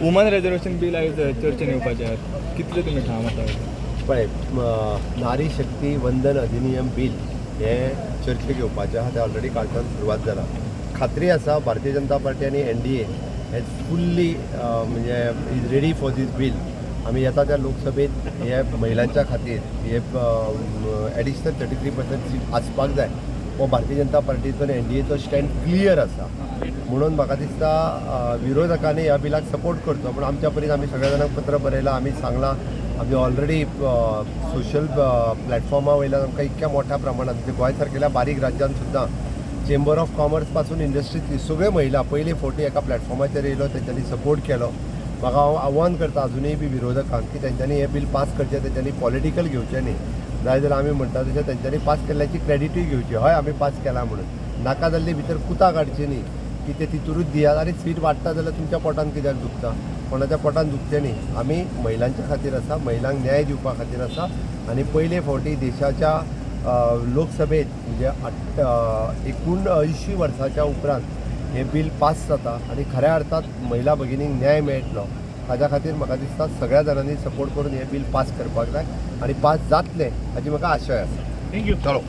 Woman reservation bill आयज चर्चेन येवपाचें आहा, कितले तुमी ठाम आसा? पळय, नारी शक्ती वंदन अधिनियम बील हे चर्चेक येवपाचें आहा, तें ऑलरेडी कालच्यान सुरवात जाला. खात्री आसा भारतीय जनता पार्टी आनी एनडीए हे फुल्ली म्हणजे is ready for this bill. आमी येता त्या लोकसभेत हे महिलांच्या खातीर हे एडिशनल 33% सीट आसपाक जाय. हो भारतीय जनता पार्टीचो आनी एनडीएचो स्टँड क्लियर आसा. म्हणून म्हाका दिसता विरोधकांनी ह्या बिलाक सपोर्ट करचो. पूण आमच्या परीन आमी सगळ्या जाणांक पत्र बरयलां, आमी सांगलां, आमी ऑलरेडी सोशल प्लॅटफॉर्मा वयल्यान आमकां इतक्या मोठ्या प्रमाणात म्हणजे गोंय सारकेल्या बारीक राज्यांत सुद्दां चेंबर ऑफ कॉमर्स पासून इंडस्ट्रींतली सगळ्यो महिला पयले फावटी एका प्लॅटफॉर्माचेर येयलो, तेंच्यांनी सपोर्ट केलो. म्हाका हांव आव्हान करता अजुनूय बी विरोधकांक की तेंच्यांनी हें बील पास करचें, तेंच्यांनी पॉलिटिकल घेवचें न्ही. जाय जाल्यार आमी म्हणटा तशें तेंच्यांनी पास केल्ल्याची क्रेडिटूय घेवची, हय आमी पास केला म्हणून. नाका जाल्ली भितर कुतां काडची न्ही की ते तितूरूच दियात आनी सीट वाडटा जाल्यार तुमच्या पोटान कित्याक दुखता? कोणाच्या पोटान दुखचें न्ही. आमी महिलांच्या खातीर आसा, महिलांक न्याय दिवपा खातीर आसा. आनी पयले फावटी देशाच्या लोकसभेत म्हणजे 79 वर्साच्या उपरांत हें बील पास जाता आनी खऱ्या अर्थात महिला भगिनींक न्याय मेळटलो. ताज्या खातीर म्हाका दिसता सगळ्या जाणांनी सपोर्ट करून हें बील पास करपाक जाय आनी पास जातलें हाची म्हाका आशय आसा. Thank you. चलो.